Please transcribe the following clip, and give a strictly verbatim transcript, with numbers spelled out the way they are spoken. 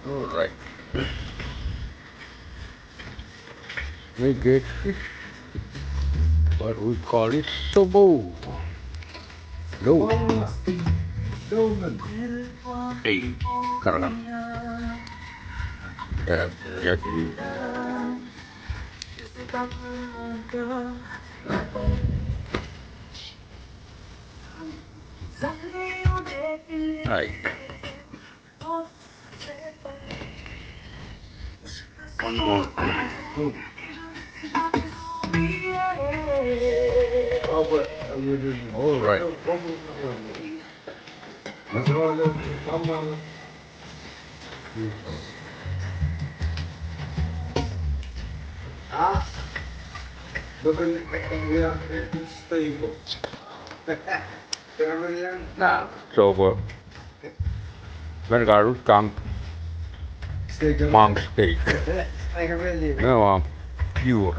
All right. We get this. What we call it? Sobo. No. Hey, karang. Yeah, yeah. Ai. All right. Sobo. Ren karus kang. Mang steak. No, um, pure.